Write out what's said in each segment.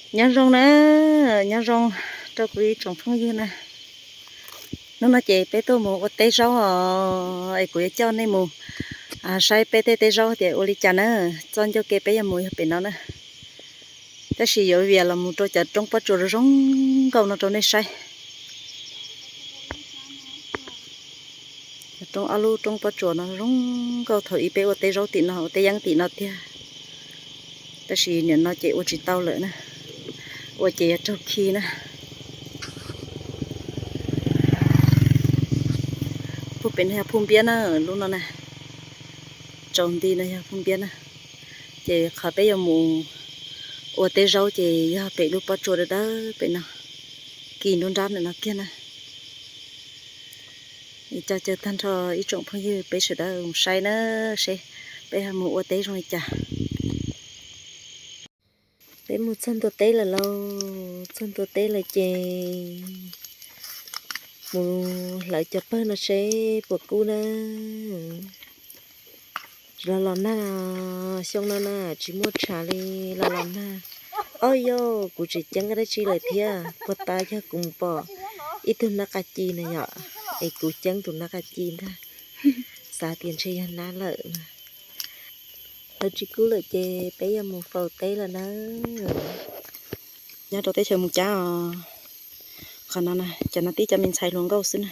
Nyob zoo na, nyob zoo rau kuv ib tsoom phooj ywg na. Hnub no ces peb tuaj mus ua teb zaub os, es kuv yuav coj nej mus saib peb tej teb zaub tias ua li cas na. Txoj ncauj ke peb yuav mus yog pem no na. Tab sis yuav vias los mus rau cov roob pob tsuas zoo nkauj no rau nej saib. Roob, ob lub roob pob tsuas no zoo nkauj, thaum ub peb ua teb zaub tim no, ua teb yeeb tim no tiag. Tab sis nim no ces ua tsis tau lawm na, ua ces yuav raug khi na. Puag pem no yog Phuj Npiab na, lub no na, tsaus nti no yog Phuj Npiab na. Ces qhov peb yuav mus ua teb zaub ces yog pem lub pob tsuas dawb dawb pem no, kis nruab nrab ntawm no kiag na. Caw caw tag nrho ib tsoom phooj ywg peb sawv daws mus saib na, seb peb ho mus ua teb zoo li cas. Peb mus txog ntua teb lawm lauj, txog ntua teb lawm ces mus hlawv cov pawg no seb puas kub na. Los los nag, xyoo no na tsis muaj tshav li, los los nag. Ob yog kuv tseem ceeb dab tsi lawm thiab, puag ta yog kuv mus pom ib tug nab qa ci na yom, es kuv ceeb tus nab qa ci ntag, xav tias ntshe yog nab lawm na. Hlawv tsis kub lawm ces peb yuav mus faus teb lawm na. Nyob rau teb chaws Moos Cab os, qhov no na cov no tib co me ntxhais hluas nkauj xwb na.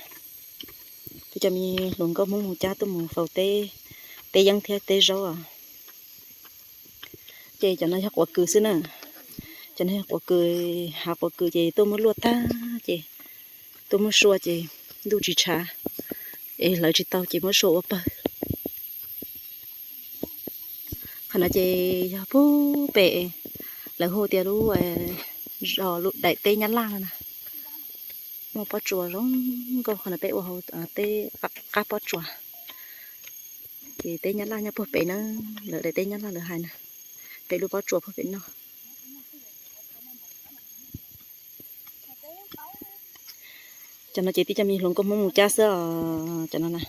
Tib co me hluas nkauj Hmoob Moos Cab tuaj mus faus teb, teb yeeb thiab teb zaub os. Ces cov no yog quav kws xwb na. Cov no yog quav kws, hav quav kws ces tuaj muab luaj tag ces tuaj muab sua ces ntuj tsis tshav es hlawv tsis tau ces muab sua ua pawg. Qhov no ces yog puag pem lawv hu tias lub, zos lub daim teb Nyab Laj no na. Muaj pob tsuas zoo nkauj, qhov no peb ua hauv teb qab pob tsuas. Ces teb Nyab Laj nyob puag pem na, lawv daim teb Nyab Laj lawv hais na, pem lub pob tsuas puag pem no. Cov no ces tib co me hluas nkauj Hmoob Moos Cab xwb os, cov no na.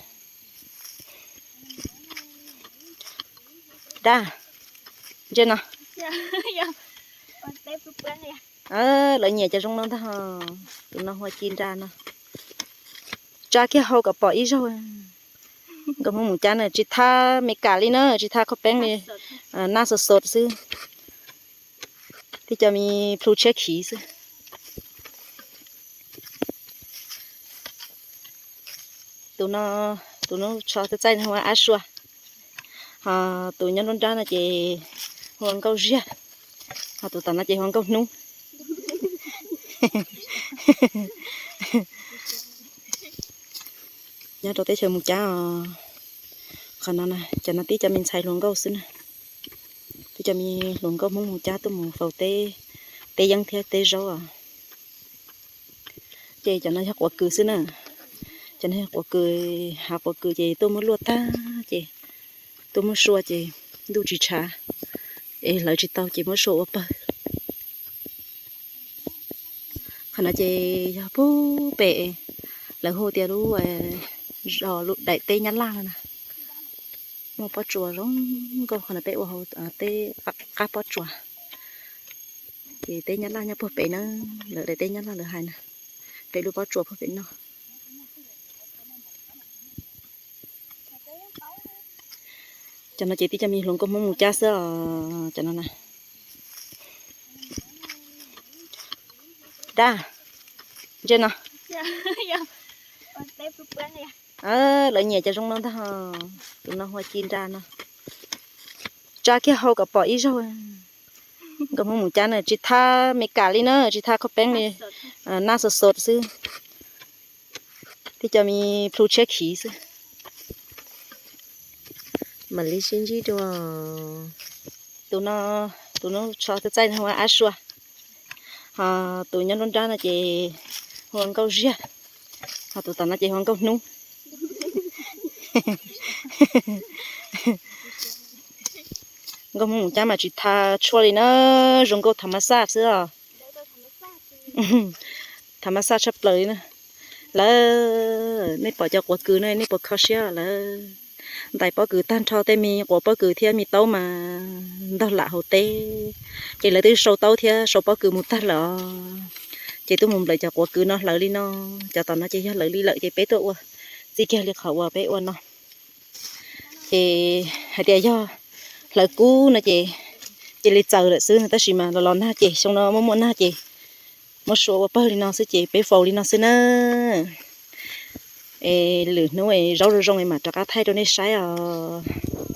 Dab, ntsia no. Lawv nyiam cov zoo no ntag. Tus no hu ua ci nra no. Tsa kiag hau kom pom ib zaug. Nkauj Hmoob Moos Cab na tsis thab Mes Kas li na, tsis thab qhaub peeb li, nab xos xos xwb. Tib co me plhu tshiab khiv xwb. Tus no, tus no tsho txaij txaij no hu ua ab sua. Ho tus nyob nruab nrab no ces hu ua nkauj ziag. Ho tus tom no ces hu ua nkauj hnub. Nyob rau teb chaws Moos Cab os, qhov no na cov no tib co me ntxhais hluas nkauj xwb na. Tib co me hluas nkauj Hmoob Moos Cab tuaj mus faus teb, teb yeeb thiab teb zaub os. Ces cov no yog quav kws xwb na. Cov no yog quav kws, hav quav kws ces tuaj muab luaj tag ces tuaj muab sua ces ntuj tsis tshav es hlawv tsis tau ces muab sua ua pawg. Qhov no ces yog puag pem lawv hu tias lub, zos lub daim teb Nyab Laj no na. Muaj pob tsuas zoo nkauj, qhov no peb ua hauv teb qab pob tsuas. Ces teb Nyab Laj nyob puag pem na, lawv daim teb Nyab Laj lawv hais na, pem lub pob tsuas puag pem no. Cov no ces tib co me hluas nkauj Hmoob Moos Cab xwb os, cov no na. Dab, ntsia no. Lawv nyiam cov zoo no ntag. Tus no hu ua ci nra no. Tsa kiag hau kom pom ib zaug. Nkauj Hmoob Moos Cab na tsis thab Mes Kas li na, tsis thab qhaub peeb li, nab xos xos xwb. Tib co me plhu tshiab khiv xwb. Mam li sib ntsib dua. Tus no, tus no tsho txaij txaij no hu ua ab sua. Ho tus nyob nruab nrab no ces hu ua nkauj ziag. Ho tus tom no ces hu ua nkauj hnub. Nkauj Hmoob Moos Cab mas tsis thab tshuaj li na, zoo nkauj thav mas xaj xwb os. Thav mas xaj tshaj plaws li na. Lawv, nej pom cov quav kws no nej puas kho siab lawv? ntais pob kws tag nrho, tej me quav pob kws thiab me taub mas ntog lam hauv teb. Ces lawv twb sau taub thiab sau pob kws mus tag lawm os. Ces twb mus nplawm cov quav kws no hlawv li no, cov tom no ces yog hlawv li lawm ces peb tuaj ua txij kiag li qhov uas peb ua no. Ces hais tias yog hlawv kub no ces cia li txaws lawm xwb no, tab sis mas los los nag ces xyoo no muaj muaj nag ces muab sua ua pawg li no xwb ces peb faus li no xwb na. Es lwm hnub es zaub zoo zoo es mam rov qab thaij rau nej saib os.